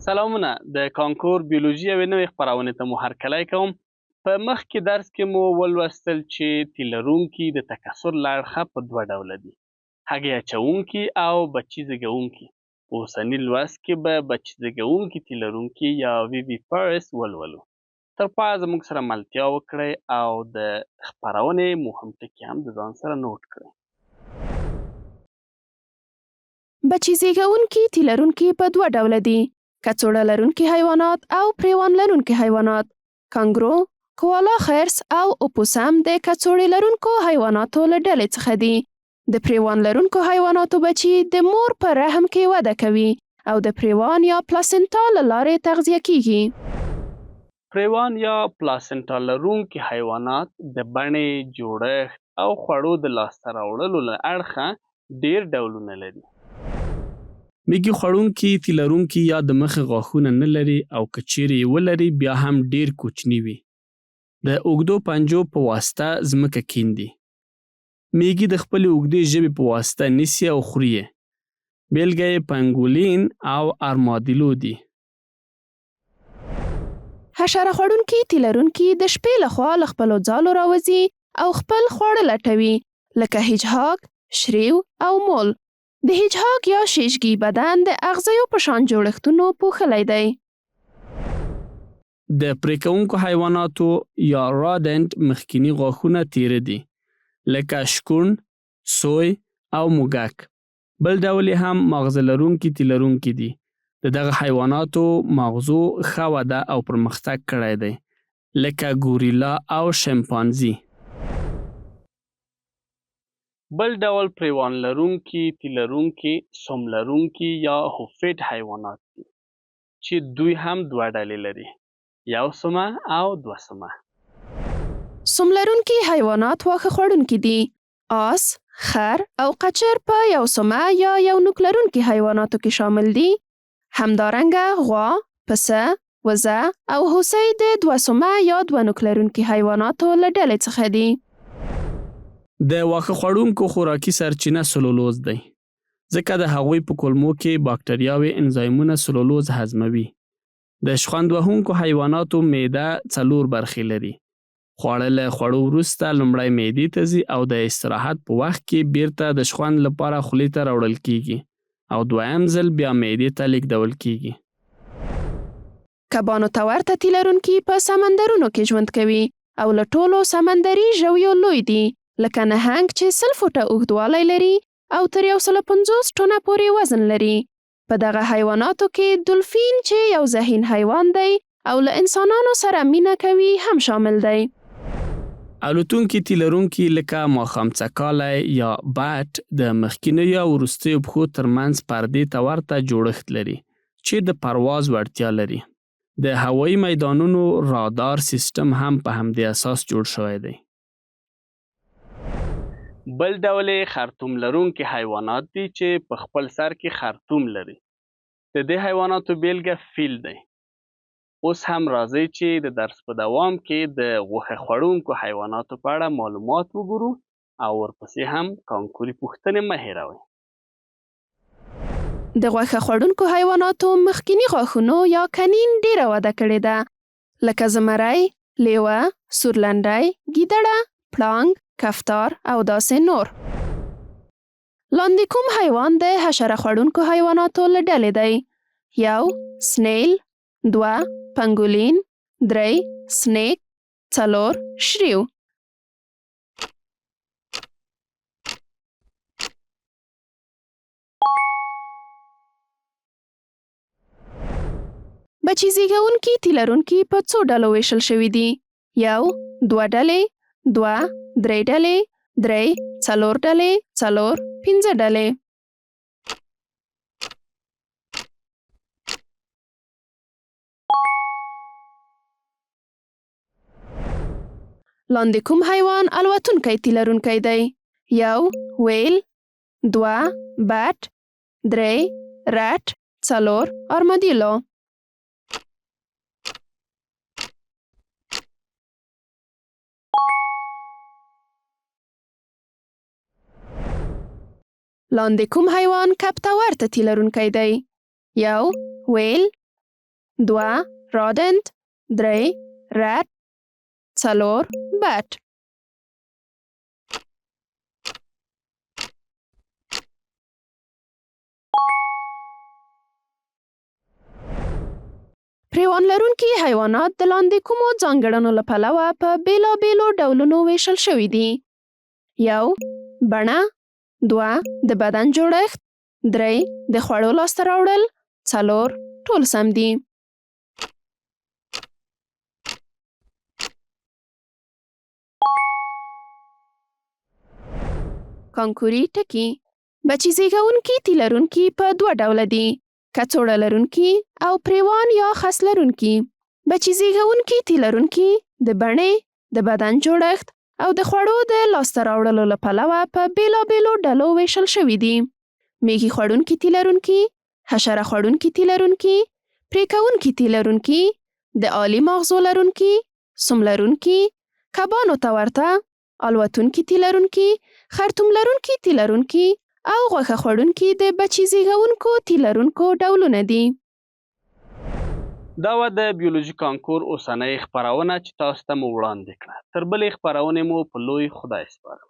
سلامونه، د کانکور بیولوژي یوې نوې خپرونې ته مو هرکلی کوم. په مخکې درس کې مو ولوستل چې تی لرونکي د تکثر له اړخه په دوه ډوله دي، هګۍ اچوونکي او بچي زیږوونکي. په اوسني لوست کې به بچي زیږوونکي تی لرونکي یا ویویپرس ولولو. تر پایه زموږ سره ملتیا وکړئ او د خپرونې مهم ټکي هم د ځان سره نوټ کړئ. بچي زیږوونکي تی لرونکي په دوه ډوله دي، کڅوړه لرونکي حیوانات او پریوان لرونکي حیوانات. کانګرو، کوالا خرس او اوپوسم د کڅوړې لرونکو حیواناتو له ډلې څخه دي. د پریوان لرونکو حیواناتو بچي د مور په رحم کې وده کوي او د پریوان یا پلاسنټا له لارې تغذیه کیږي. پریوان یا پلاسنټا لرونکي حیوانات د بڼې، جوړښت او خوړو د لاسته راوړلو له اړخه ډېر ډولونه لري. میږي خوړونکي تی لرونکي یا د مخې غاښونه نه لري او که چیرې یې ولري بیا هم ډیر کوچني وي. د اوږدو پنجو په واسطه ځمکه کیندي. میږي د خپلې اوږدې ژبې په واسطه نیسي او خوري یې. بیلګه یې پنګولین او ارمادیلو دي. حشره خوړونکي تی لرونکي د شپې له خوا له خپلو ځالو راوځي او خپل خواړه لټوي، لکه هیجهاګ، شریو او مول. د هیجهاګ یا شیشګي بدن د اغزیو په شان جوړښتونو پوښلی دی. د پرې کوونکو حیواناتو یا رادنټ مخکیني غاښونه تیره دي، لکه شکوڼ، سوی او موږک. بل ډول یې هم ماغزه لرونکي تی لرونکي دي. د دغه حیواناتو ماغزو ښه وده او پرمختګ کړی دی، لکه ګوریلا او شمپانزي. بل ډول پریوان لرونکي تی لرونکي سم لرونکي یا هوفیټ حیوانات دي چې دوی هم دوه ډلې لري، یو سمه او دوه سمه. سم لرونکي حیوانات واښه خوړونکي دي. آس، خر او قچر په یو سمه یا یو نوک لرونکي حیواناتو کې شامل دي. همدارنګه غوا، پسه، وزه او هوسۍ د دوه سمه یا دوه نوک لرونکي حیواناتو له ډلې څخه دي. د واښه خوړونکو خوراکي سرچینه سلولوز دی، ځکه د هغوی په کولمو کې باکتریاوې انزایمونه سلولوز هضموي. د شخوند وهونکو حیواناتو معده څلور برخې لري. خواړه له خوړو وروسته لومړی معدې ته ځي او د استراحت په وخت کې بیرته د شخوند لپاره خولې ته راوړل کیږي او دویم ځل بیا معدې ته لیږدول کیږي. کبانو ته ورته تی لرونکي په سمندرونو کې ژوند کوي او له ټولو سمندري ژویو لوی دي، لکه نهنګ چې 100 فوټه اوږدوالی لري او تر 150 ټنه پورې وزن لري. په دغه حیواناتو کې دولفین چې یو ذهین حیوان دی او له انسانانو سره مینه کوي هم شامل دی. الوتونکي تی لرونکي لکه ماښام څکالی یا بټ د مخکینیو او وروستیو پښو تر منځ پردې ته ورته جوړښت لري چې د پرواز وړتیا لري. د هوایي میدانونو رادار سیسټم هم په همدې اساس جوړ شوی دی. بل ډول یې خرطوم لرونکي حیوانات دي چې په خپل سر کې خرطوم لري. د دې حیواناتو بیلګه فیل دی. اوس هم راځئ چې د درس په دوام کې د غوښه خوړونکو حیواناتو په اړه معلومات وګورو او ورپسې هم کانکوري پوښتنې مه هېروئ. د غوښه خوړونکو حیواناتو مخکیني غاښونو یا کنین ډېره وده کړې ده، لکه زمری، لېوه، سورلنډی، ګیدړه، پړانګ، کفتار او داسې نور. لاندې کوم حیوان د حشره خوړونکو حیواناتو له ډلې دی؟ یو، سنیل، دوه، پنګولین، درې، سنیک، څلور، شریو. بچي زیږوونکي تی لرونکي په څو ډلو ویشل شوي دي؟ یو، دوه ډلې، دوه، درې ډلې، درې، څلور ډلې، څلور، پنځه ډلې. لاندې کوم حیوان الوتونکی تی لرونکی دی؟ یو، ویل، دوه، بټ، درې، رټ، څلور، آرمادیلو. لاندې کوم حیوان کب ته ورته تی لرونکی دی؟ یو، ویل، 2 رادنت، 3 رټ، 4 بټ. پریوان لرونکي حیوانات د لاندې کومو ځانګړنو له پلوه په بېلابېلو ډولونو وېشل شوي دي؟ 1 بڼه، 2 د بدن جوړښت، 3 د خوړو لاسته راوړل، 4 ټول سم دي. کانکوري ټکي: بچي زېږوونکي تي لرونکي په دوه ډوله دي، کڅوړه لرونکي او پریوان یا خس لرونکي. بچي زېږوونکي تي لرونکي د بڼې، د بدن جوړښت او د خوړو د لاسته راوړلو له پلوه په بېلابېلو ډلو وېشل شوي دي. مېږي خوړونکي تي لرونکي، حشره خوړونکي تي لرونکي، پرې کوونکي تي لرونکي، د عالي ماغزو لرونکي، سم لرونکي، کبانو ته ورته، الوتونکي تي لرونکي، خرطوم لرونکي تي لرونکي او غوښه خوړونکي د بچي زېږوونکو تي لرونکو ډولونه دي. دا وه د بیولوژي کانکور اوسنۍ خپرونه چې تاسو ته مو وړاندې کړه. تر بلې خپرونې مو په لوی خدای سپارم.